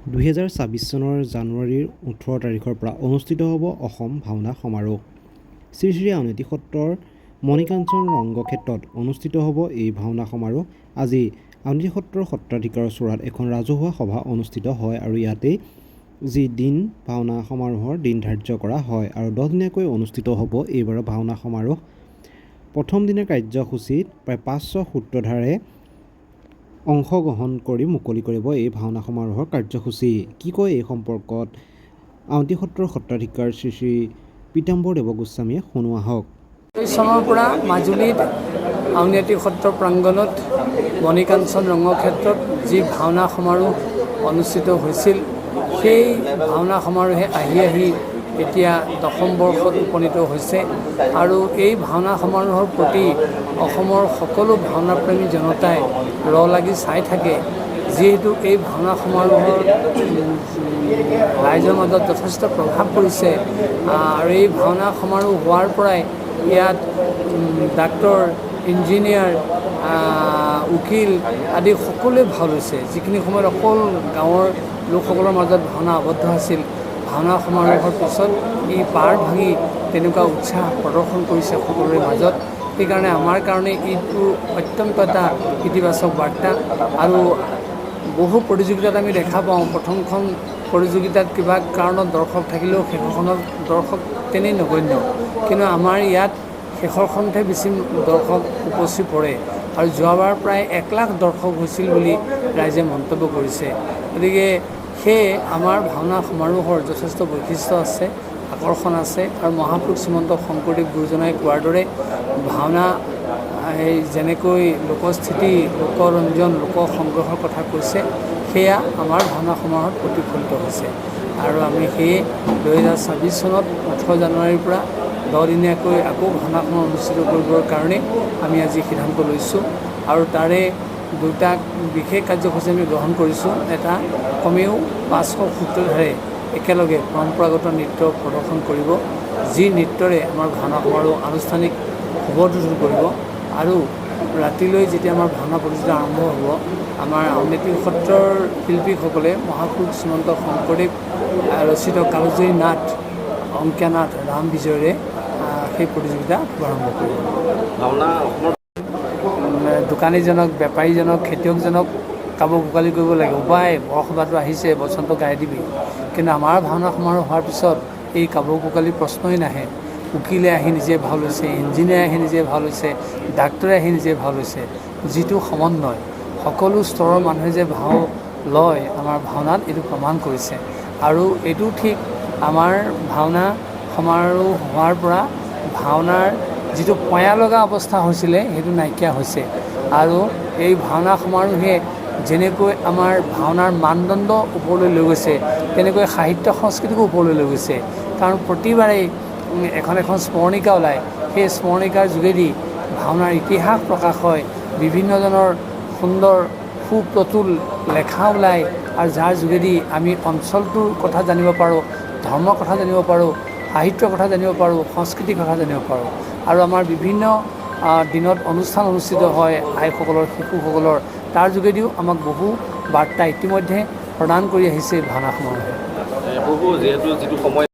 2026 চনৰ জানুৱাৰীৰ 18 তাৰিখৰ পৰা অনুষ্ঠিত হ'ব অসম ভাওনা সমাৰোহ। শ্ৰী শ্ৰী আউনীআটী সত্ৰৰ মণিকাঞ্চন ৰংগক্ষেত্ৰত অনুষ্ঠিত হ'ব এই ভাওনা সমাৰোহ। আজি আউনীআটী সত্ৰৰ সত্ৰাধিকাৰৰ চ'ৰাত এখন ৰাজহুৱা সভা অনুষ্ঠিত হয় আৰু ইয়াতেই যি দিন ভাওনা সমাৰোহৰ দিন ধাৰ্য কৰা হয় আৰু 10দিনীয়াকৈ অনুষ্ঠিত হ'ব এইবাৰৰ ভাওনা সমাৰোহ। প্ৰথম দিনাৰ কাৰ্যসূচীত প্ৰায় 500 সূত্ৰধাৰে অংশগ্ৰহণ কৰি মুকলি কৰিব এই ভাওনা সমাৰোহৰ কাৰ্যসূচী। কি কয় এই সম্পৰ্কত আউনীআটী সত্ৰৰ সত্ৰাধিকাৰ শ্ৰী শ্ৰী পীতাম্বৰ দেৱ গোস্বামীয়ে, শুনো আহক। চনৰ পৰা মাজুলীত আউনীআটী সত্ৰ প্ৰাংগণত মণিকাঞ্চন ৰঙক্ষেত্ৰত যি ভাওনা সমাৰোহ অনুষ্ঠিত হৈছিল, সেই ভাওনা সমাৰোহে আহি আহি এতিয়া দশম বৰ্ষত উপনীত হৈছে। আৰু এই ভাওনা সমাৰোহৰ প্ৰতি অসমৰ সকলো ভাওনাপ্ৰেমী জনতাই ৰ লাগি চাই থাকে। যিহেতু এই ভাওনা সমাৰোহৰ ৰাইজৰ মাজত যথেষ্ট প্ৰভাৱ পৰিছে আৰু এই ভাওনা সমাৰোহ হোৱাৰ পৰাই ইয়াত ডাক্তৰ, ইঞ্জিনিয়াৰ, উকিল আদি সকলোৱে ভাও লৈছে। যিখিনি সময়ত অকল গাঁৱৰ লোকসকলৰ মাজত ভাওনা আবদ্ধ আছিল, ভাওনা সমাৰোহৰ পিছত ই পাৰ ভাঙি তেনেকুৱা উৎসাহ প্ৰদৰ্শন কৰিছে সকলোৰে মাজত। সেইকাৰণে আমাৰ কাৰণে এইটো অত্যন্ত এটা ইতিবাচক বাৰ্তা। আৰু বহু প্ৰতিযোগিতাত আমি দেখা পাওঁ, প্ৰথমখন প্ৰতিযোগিতাত কিবা কাৰণত দৰ্শক থাকিলেও শেষৰখনত দৰ্শক তেনেই নগণ্য। কিন্তু আমাৰ ইয়াত শেষৰখনতহে বেছি দৰ্শক উপচি পৰে আৰু যোৱাবাৰ প্ৰায় 1 লাখ দৰ্শক হৈছিল বুলি ৰাইজে মন্তব্য কৰিছে। গতিকে সেয়ে আমাৰ ভাওনা সমাৰোহৰ যথেষ্ট বৈশিষ্ট্য আছে, আকৰ্ষণ আছে। আৰু মহাপুৰুষ শ্ৰীমন্ত শংকৰদেৱ গুৰুজনাই কোৱাৰ দৰে ভাওনা এই যেনেকৈ লোকস্থিতি, লোকৰঞ্জন, লোক সংগ্ৰহৰ কথা কৈছে, সেয়া আমাৰ ভাওনা সমাৰোহত প্ৰতিফলিত হৈছে। আৰু আমি সেয়ে 2026 চনত 18 জানুৱাৰীৰ পৰা 10দিনীয়াকৈ আকৌ ভাওনা সমাৰোহ অনুষ্ঠিত কৰিবৰ কাৰণে আমি আজি সিদ্ধান্ত লৈছোঁ। আৰু তাৰে দুটা বিশেষ কাৰ্যসূচী আমি গ্ৰহণ কৰিছোঁ। এটা, কমেও 500 সূত্ৰধাৰে একেলগে পৰম্পৰাগত নৃত্য প্ৰদৰ্শন কৰিব, যি নৃত্যৰে আমাৰ ভাওনা সমাৰোহ আনুষ্ঠানিক শুভ কৰিব। আৰু ৰাতিলৈ যেতিয়া আমাৰ ভাওনা প্ৰতিযোগিতা আৰম্ভ হ'ব, আমাৰ আউনীআটী সত্ৰৰ শিল্পীসকলে মহাপুৰুষ শ্ৰীমন্ত শংকৰদেৱ ৰচিত কালজয়ী নাট অংকীয়া নাট ৰাম বিজয়ৰে সেই প্ৰতিযোগিতা শুভাৰম্ভ কৰিব। ভাওনা অসমৰ দোকানীজনক, বেপাৰীজনক, খেতিয়কজনক কাবৌ কোকালি কৰিব লাগে, উপায় বৰসবাহটো আহিছে, বচনটো গাই দিবি। কিন্তু আমাৰ ভাওনা সমাৰোহ হোৱাৰ পিছত এই কাবৌ কোকালি প্ৰশ্নই নাহে। উকিলে আহি নিজে ভাও লৈছে, ইঞ্জিনিয়াৰে আহি নিজে ভাও লৈছে, ডাক্তৰে আহি নিজে ভাও লৈছে। যিটো সমন্বয়, সকলো স্তৰৰ মানুহে যে ভাও লয় আমাৰ ভাওনাত, এইটো প্ৰমাণ কৰিছে। আৰু এইটো ঠিক আমাৰ ভাওনা সমাৰোহ হোৱাৰ পৰা ভাওনাৰ যিটো পয়া লগা অৱস্থা হৈছিলে, সেইটো নাইকিয়া হৈছে। আৰু এই ভাওনা সমাৰোহে যেনেকৈ আমাৰ ভাওনাৰ মানদণ্ড ওপৰলৈ লৈ গৈছে, তেনেকৈ সাহিত্য সংস্কৃতিকো ওপৰলৈ লৈ গৈছে। কাৰণ প্ৰতিবাৰেই এখন এখন স্মৰণিকা ওলায়। সেই স্মৰণিকাৰ যোগেদি ভাওনাৰ ইতিহাস প্ৰকাশ হয়, বিভিন্নজনৰ সুন্দৰ সুপ্ৰতুল লেখা ওলায় আৰু যাৰ যোগেদি আমি অঞ্চলটোৰ কথা জানিব পাৰোঁ, ধৰ্মৰ কথা জানিব পাৰোঁ, সাহিত্যৰ কথা জানিব পাৰোঁ, সংস্কৃতিৰ কথা জানিব পাৰোঁ। আৰু আমাৰ বিভিন্ন দিনত অনুষ্ঠান অনুষ্ঠিত হয় আইসকলৰ, শিশুসকলৰ। তাৰ যোগেদিও আমাক বহু বাৰ্তা ইতিমধ্যে প্ৰদান কৰি আহিছে এই ভাওনা সমাৰোহে। প্ৰভু, যিহেতু যিটো সময়